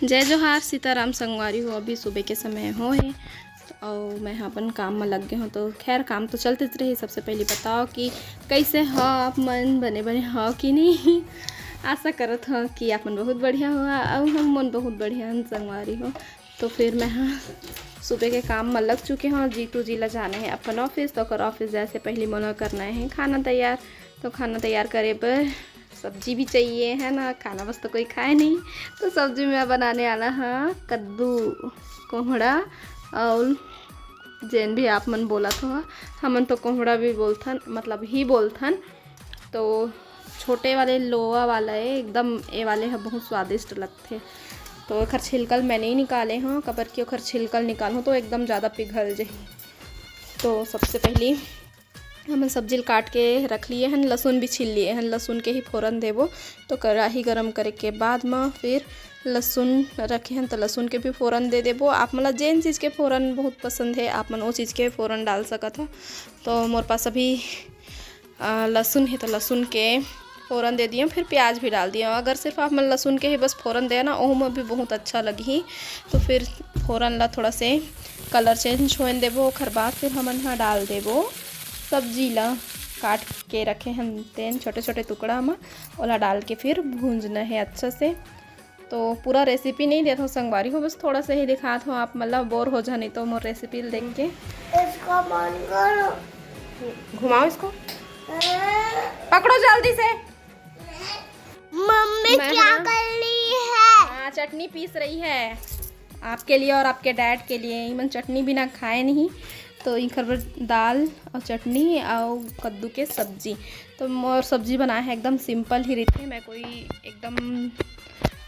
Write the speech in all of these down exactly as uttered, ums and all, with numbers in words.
जय जोहार, सीताराम संगवारी हो। अभी सुबह के समय हो हे, अउ मैं ह अपन काम म लग गे हूँ। तो खैर, काम तो चलते रही। सबसे पहले बताओ कि कैसे हो आप मन, बने बने हो कि नहीं? आशा करत हो कि आप मन बहुत बढ़िया हो, अउ हम मन बहुत बढ़िया हन संगवारी हो। तो फिर मैं ह सुबह के काम म लग चुके हूँ। जीतू जी ला जाना है अपन ऑफिस, तो ओकर ऑफिस जाए से पहले मोला करना है खाना तैयार। तो खाना तैयार करे बर सब्जी भी चाहिए, है ना? खाना बस तो कोई खाए नहीं, तो सब्जी में बनाने वाला हाँ कद्दू, कोहड़ा, और जेन भी आप मन बोलत हो, हमन तो कोहड़ा भी बोलथन, मतलब ही बोलथन। तो छोटे वाले लोआ वाला है एकदम, ये वाले ह बहुत स्वादिष्ट लगथे। तो एखर छिलकल मैं नहीं निकाले हूँ, काबर कि ओखर छिलकल निकालहूँ तो एकदम ज़्यादा पिघल जाही। तो सबसे पहली हमन सब्जी ल काट के रख लिए हन, लहसुन भी छील लिए हन। लहसुन के ही फोरन देबो। तो कढ़ाई गरम करे के बाद म फिर लहसुन रखे हन, तो लहसुन के भी फोरन दे देबो। आप मन ला जेन चीज़ के फोरन बहुत पसंद है, आप मन वो चीज़ के फोरन डाल सकत हो। तो मोर पास अभी अ, लहसुन हे, तो लहसुन के फोरन दे दियो, फिर प्याज भी डाल दियो। अगर सिर्फ आप मन लहसुन के ही बस फोरन दे ना, ओहू में भी बहुत अच्छा लगही। तो फिर फोरन ला थोड़ा से कलर चेंज होए देबो। ओखर बाद फिर हमन हा डाल देबो सब्जी ला, काट के रखे हन तेन छोटे छोटे टुकड़ा में, ओला डाल के फिर भूंजना है अच्छा से। तो पूरा रेसिपी नहीं देत हूँ संगवारी हो, बस थोड़ा सा ही दिखात हूँ, आप मतलब बोर हो जानी तो मोर रेसिपी देख के। इसको बंद करो। घुमाओ इसको, पकड़ो जल्दी से। मम्मी मैं क्या हाँ। कर रही है? हाँ, चटनी पीस रही है आपके लिए और आपके डैड के लिए। इमन चटनी बिना खाए नहीं, तो इखर बर दाल और चटनी और कद्दू के सब्जी। तो मोर सब्जी बनाए है एकदम सिंपल ही रहिथे, मैं कोई एकदम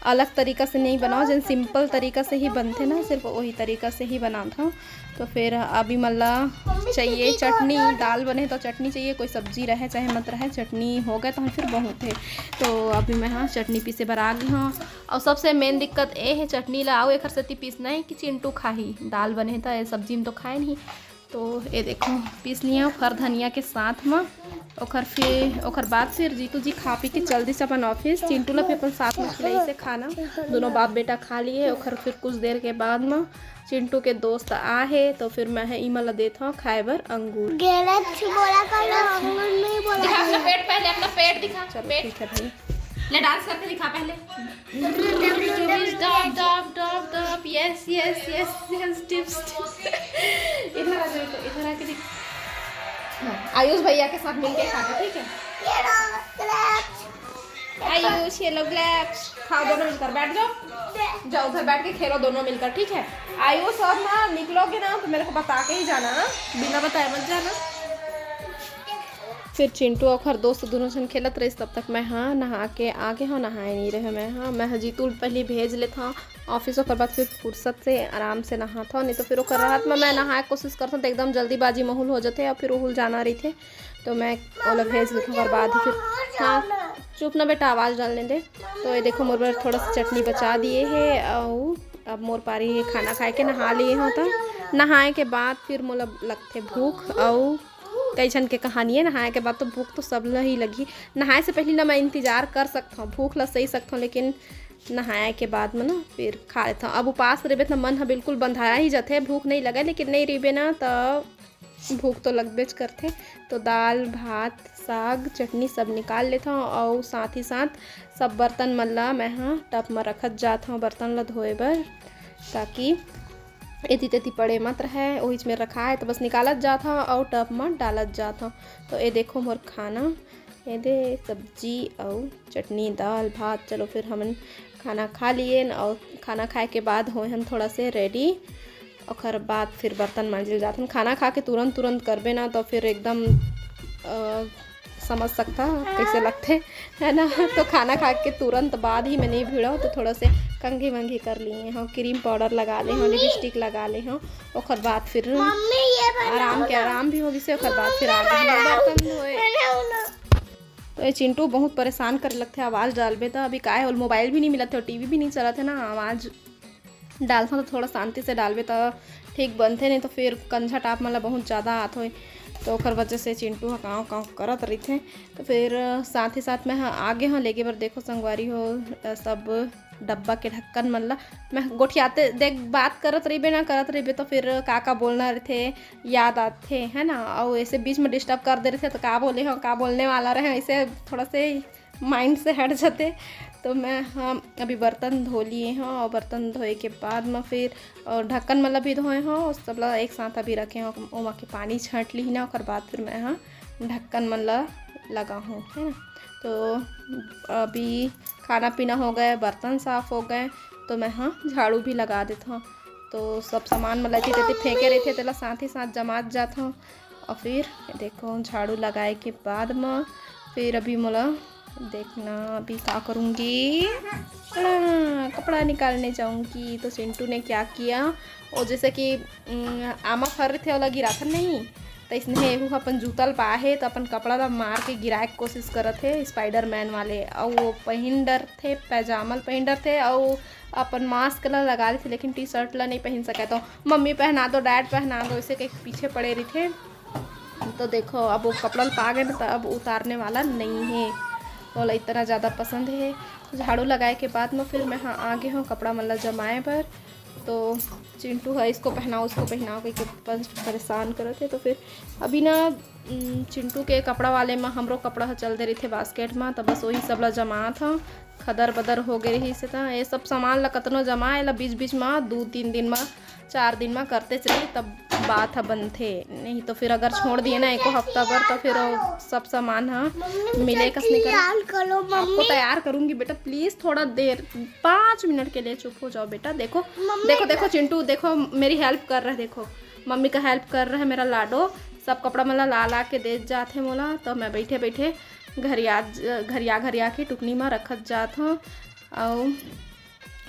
अलग तरीका से नहीं बनाओ, जेन सिंपल तरीका से ही बनथे ना, सिर्फ वही तरीका से ही बनात हूँ। तो फिर अभी मल्ला चाहिए चटनी, दाल बने तो चटनी चाहिए, कोई सब्जी रहे चाहे मत रहे, चटनी हो गए तो फिर बहुत है। तो अभी मैं हाँ चटनी पीसे बर आ गई हूँ। और सबसे मेन दिक्कत ये है चटनी ला, आओ एकर सेती पीसना है कि चिंटू खाही, दाल बने तो ये सब्जी में तो खाए नहीं। तो ये देखो पीस लिया फर धनिया के साथ में। ओकर फिर ओकर बाद फिर जीतू जी खा पी के चल दिस अपन ऑफिस। चिंटू ला फिर अपन साथ में खिलाई से खाना, दोनों बाप बेटा खा लिए। ओकर फिर कुछ देर के बाद में चिंटू के दोस्त आ हे, तो फिर मैं ह इमा ला देत हूँ खाए बर अंगूर। गलत बोला करो, अंगूर नहीं बोला दिखा अपना करो। पेट, पहले अपना पेट दिखा, चलो पेट। ठीक है भाई। ले डांस करके दिखा पहले। डब डब डब डब, yes yes yes yes, tips. इधर आ जाओ, इधर आके दिख। हाँ, आयुष भैया के साथ मिलके खाना, ठीक है? ये लो, ग्लैप्स। आयुष, ये लो ग्लैप्स। खाओ दोनों मिलकर, बैठ जाओ। जाओ उधर बैठ के खेलो दोनों मिलकर, ठीक है? आयुष, और ना निकलोगे ना तो मेरे को बता के ही जाना, हाँ? बिना बताए मत जाना। फिर चिंटू और ओखर दोस्त दोनों झन खेलत रहिस, तब तक मैं हाँ नहा के आगे हूँ, नहाए नहीं रहे मैं। हाँ, मैं ह जीतू ल पहले भेज लेत हूँ ऑफिस, ओकर बाद फिर फुर्सत से आराम से नहात हूँ, नहीं तो फिर ओकर रात में मैं नहाए के कोशिश करत हूँ तो एकदम जल्दीबाजी माहौल हो जाते और फिर ओहू ल जाना रहिथे, तो मैं ओला भेज लेत हूँ, ओकर बाद ही फिर। हाँ, चुप ना बेटा, आवाज़ डालने दे। तो ये देखो मोर बर थोड़ा सा चटनी बचा दिए है, अउ अब मोर पारी है खाना खाए के, नहा लिए हूँ तो नहाए के बाद फिर मोला लगथे भूख, अउ कई झन के कहानी है, नहाए के बाद तो भूख तो सब ल ही लगही। नहाए से पहले ना मैं इंतजार कर सकत हूँ, भूख ला सही सकत हूँ, लेकिन नहाए के बाद में ना फिर खा लेत हूँ। अब उपास रहिबे त मन ह बिल्कुल बंधाया ही जाथे, भूख नहीं लगे, लेकिन नहीं रहिबे ना तो भूख तो लगबेच करथे। तो दाल, भात, साग, चटनी सब निकाल लेत हूँ, अउ साथ ही साथ सब बर्तन मन ला मैं ह टब म रखत जात हूँ बर्तन ला धोए बर, ताकि एती तेती पड़े मत रहे, ओहिच में रखाए तो बस निकालत जात हूँ अउ टब म डालत जात हूँ। तो ये देखो मोर खाना, ये दे सब्जी अउ चटनी, दाल, भात। चलो फिर हमन खाना खा लिए न, अउ खाना खाए के बाद होए हन थोड़ा से रेडी, ओकर बाद फिर बर्तन मांजे ल जात हन। खाना खा के तुरंत तुरंत करबे ना तो फिर एकदम, अ, समझ सकता कैसे लगथे, है ना? तो खाना खा के तुरंत बाद ही मैं नहीं भिड़ो तो थोड़ा से कंघी वंघी कर लिए हूँ, क्रीम पाउडर लगा ले हूँ, लिपस्टिक लगा ले हूँ, ओकर बाद फिर मम्मी ये बनाओ आराम के ना। आराम भी हो गिसे, ओकर बाद फिर आ गए हन बर्तन धोए। बनाओ ना। तो ये चिंटू बहुत परेशान करे लगथे, आवाज़ डालबे त अभी काय होल, मोबाइल भी नहीं मिलत है, टीवी भी नहीं चलत है ना, आवाज़ डालथन तो थोड़ा शांति से डालबे त ठीक बनथे, नहीं तो फिर कंझा टाप मन ला बहुत ज़्यादा आत होए, तो ओकर वजह से चिंटू ह काँव काँव करत रहिथे। तो फिर साथ ही साथ मैं ह आगे हूँ लेगे बर, देखो संगवारी हो, अ, सब डब्बा के ढक्कन मन ला। मैं गोठियाते देख, बात करत रहिबे ना करत रहिबे, तो फिर का का बोलना रहिथे, याद आथे, है ना। अउ ऐसे बीच में डिस्टर्ब कर दे रहिथे, तो का बोले हो, का बोलने वाला रहे, ऐसे थोड़ा से माइंड से हट जाते। तो मैं, हाँ, अभी बर्तन धो लिए हौं, और बर्तन धोए के बाद में फिर, और ढक्कन मन ला भी धोए हौं, सब ला एक साथ अभी रखे हौं, ओमा के पानी छांट ली ना, ओकर बाद फिर मैं, हाँ, ढक्कन मन ला लगाहूँ, है ना। तो अभी खाना पीना हो गए, बर्तन साफ हो गए, तो मैं, हाँ, झाड़ू भी लगा देत हौं। तो सब सामान मन ला एती तेती फेंके रहिथे, तेला साथ ही साथ जमात जात हौं। और फिर देखो, झाड़ू लगाए के बाद में फिर अभी मोला देखना, अभी का करूँगी, हाँ, कपड़ा निकालने जाऊँगी। तो चिंटू ने क्या किया, वो जैसे कि, उम, आमा फर रहिथे, ओला गिराथन नहीं, तो इसने एहू ह अपन जूता ल पाए हे, तो अपन कपड़ा ला मार के गिराए के कोशिश करत हे, स्पाइडरमैन वाले। अउ वो पहिन डरथे, पैजामा ल पहिन डरथे, अउ अपन मास्क ला लगा लेथे, लेकिन टी शर्ट ला नहीं पहिन सके। तो मम्मी पहना दो, डैड पहना दो, ऐसे कहिके पीछे पड़े रहिथे। तो देखो, अब वो कपड़ा ल पा गए ना, तो अब उतारने वाला नहीं है। ओला इतना ज़्यादा पसंद है। झाड़ू लगाए के बाद में फिर मैं, हाँ, आ गे हौं कपड़ा मन ला जमाए बर। तो चिंटू है, इसको पहनाओ, उसको पहनाओ कहिके परेशान करत हे। तो फिर अभी ना, उम, चिंटू के कपड़ा वाले में हमरो कपड़ा ह चल दे रहिथे बास्केट में, तो बस वही सब ला जमात हौं। खदर बदर हो गए रहिस हे, तो ये सब सामान ला कतनो जमा, एला बीच बीच में दू तीन दिन में, चार दिन में करते चली, तब बात ह बनथे। नहीं तो फिर अगर छोड़ दिए ना एको हफ्ता भर, तो फिर वो सब सामान ह मिले कस नहीं करे। तैयार करो मम्मी। आपको तैयार करूंगी बेटा, प्लीज थोड़ा देर, पाँच मिनट के लिए चुप हो जाओ बेटा। देखो, मम्मी देखो, देखो चिंटू, देखो मेरी हेल्प कर रहा है। देखो, मम्मी का हेल्प कर रहा है मेरा लाडो। सब कपड़ा मन ला ला ला के दे जात हे मोला, तो मैं बैठे बैठे घरिया घरिया घरिया के टुकनी में रखत जात हूँ। और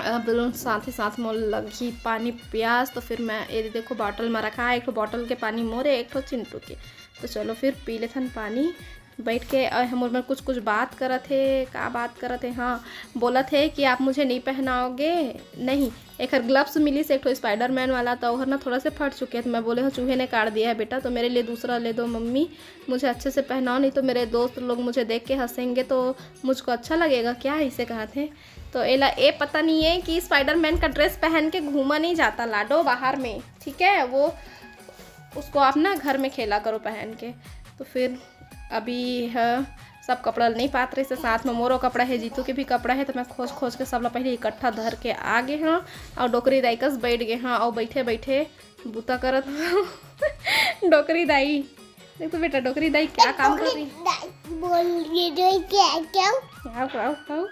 अब साथ ही साथ मोर लगही पानी प्यास, तो फिर मैं ये देखो बॉटल में रखा है, एक ठो बॉटल के पानी मोरे, एक ठो चिंटू के। तो चलो फिर पी लेथन पानी बैठ के। और हमर में कुछ कुछ बात करत हे। का बात करत हे? हाँ, बोलत हे कि आप मुझे नहीं पहनाओगे। नहीं, एकर ग्लव्स मिलिस एक ठो स्पाइडरमैन वाला, तो ओहर ना थोड़ा से फट चुके हैं। तो मैं बोले हूँ, चूहे ने काट दिया है बेटा, तो मेरे लिए दूसरा ले दो मम्मी, मुझे अच्छे से पहनाओ, नहीं तो मेरे दोस्त लोग मुझे देख के हंसेंगे, तो मुझको अच्छा लगेगा क्या, इसे कहा थे। तो एला ए पता नहीं है कि स्पाइडरमैन का ड्रेस पहन के घूमा नहीं जाता लाडो बाहर में, ठीक है। वो उसको आप ना घर में खेला करो पहन के। तो फिर अभी ह सब कपड़ा नहीं पात रहिस हे, साथ में मोरो कपड़ा है, जीतू के भी कपड़ा है। तो मैं खोज खोज के सब ला पहले इकट्ठा धर के आ गे हाँ, और डोकरी दाई कस बैठ गे हाँ, और बैठे बैठे बूता करत हाँ। डोकरी दाई, देख तो बेटा, डोकरी दाई क्या काम कर रही। दाई बोल रही है, क्या, क्या? आओ, आओ, आओ।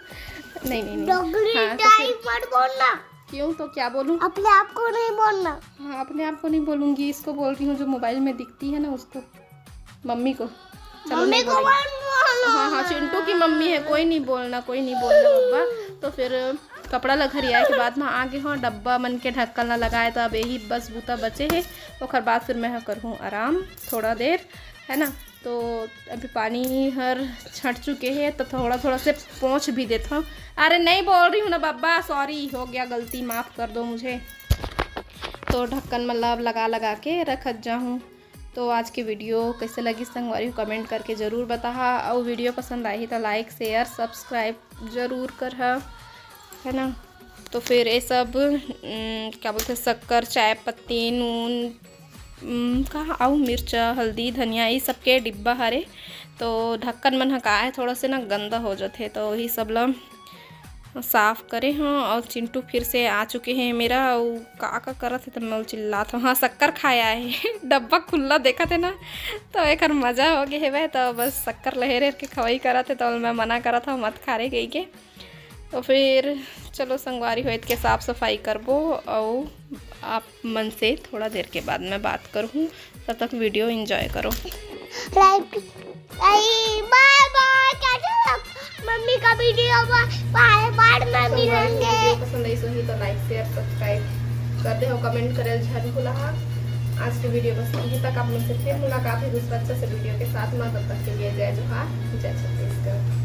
नहीं, नहीं, नहीं। डोकरी हाँ, तो दाई फिर मत बोलना। क्यों, तो क्या बोलूं? अपने आप को नहीं बोलना। हाँ, अपने आप को नहीं बोलूंगी, इसको बोल रही हूँ जो मोबाइल में दिखती है ना, उसको, मम्मी को। चलो, मम्मी नहीं को बोलेंगे। मत बोलना। हाँ, हाँ, चिंटू की मम्मी है, कोई नहीं बोलना, कोई नहीं बोलना बाबा। तो फिर कपड़ा ला घरियाए के बाद में आ गे हो, डब्बा मन के ढक्कन ला लगाए, तो अब यही बस बूता बचे है। ओकर बाद फिर मैं ह करहूँ आराम थोड़ा देर, है ना। तो अभी पानी हर छट चुके है, तो थोड़ा थोड़ा से पोंछ भी देता हूँ। अरे नहीं बोल रही हूँ ना बाबा, सॉरी, हो गया गलती, माफ़ कर दो मुझे। तो ढक्कन मतलब लगा लगा के रखत जाहूँ। तो आज के वीडियो कैसे लगी संगवारी हो, कमेंट करके ज़रूर बताहा। और वीडियो पसंद आही तो लाइक, शेयर, सब्सक्राइब ज़रूर करहा, है ना। तो फिर ये सब, उम, क्या बोलते हैं, शक्कर, चाय पत्ती, नून, उम, का अउ मिर्चा, हल्दी, धनिया, ये सब के डिब्बा हरे। तो ढक्कन मन ह का है, थोड़ा से ना गंदा हो जाथे, तो वही सब ला साफ करे हूँ। और चिंटू फिर से आ चुके हैं मेरा, अउ का का करत है, तो मैं चिल्लात हूँ। हाँ, शक्कर खाया है। डब्बा खुल्ला देखत है ना, तो एकर मजा हो गया है। तो बस शक्कर लहेर हेर के खवाई करत है, तो मैं मना करत हूँ, मत खा रे कहिके। तो फिर चलो संगवारी हो, इतके साफ सफाई करबो, अउ आप मन से थोड़ा देर के बाद मैं बात करूँ। तब तक वीडियो एंजॉय करो। लाइक, आई, बाय बाय, कैसे लग-, मम्मी का वीडियो बा-, बाय, बाद में मिलेंगे। वीडियो पसंद आई सो ही तो लाइक, शेयर, सब्सक्राइब कर दे हो, कमेंट करे झन भूला। आज की वीडियो बस यहीं तक, आप मन से फिर मुलाकात है दूसरा अच्छा से वीडियो के साथ में। तब तक के लिए जय जोहार, जय छत्तीसगढ़।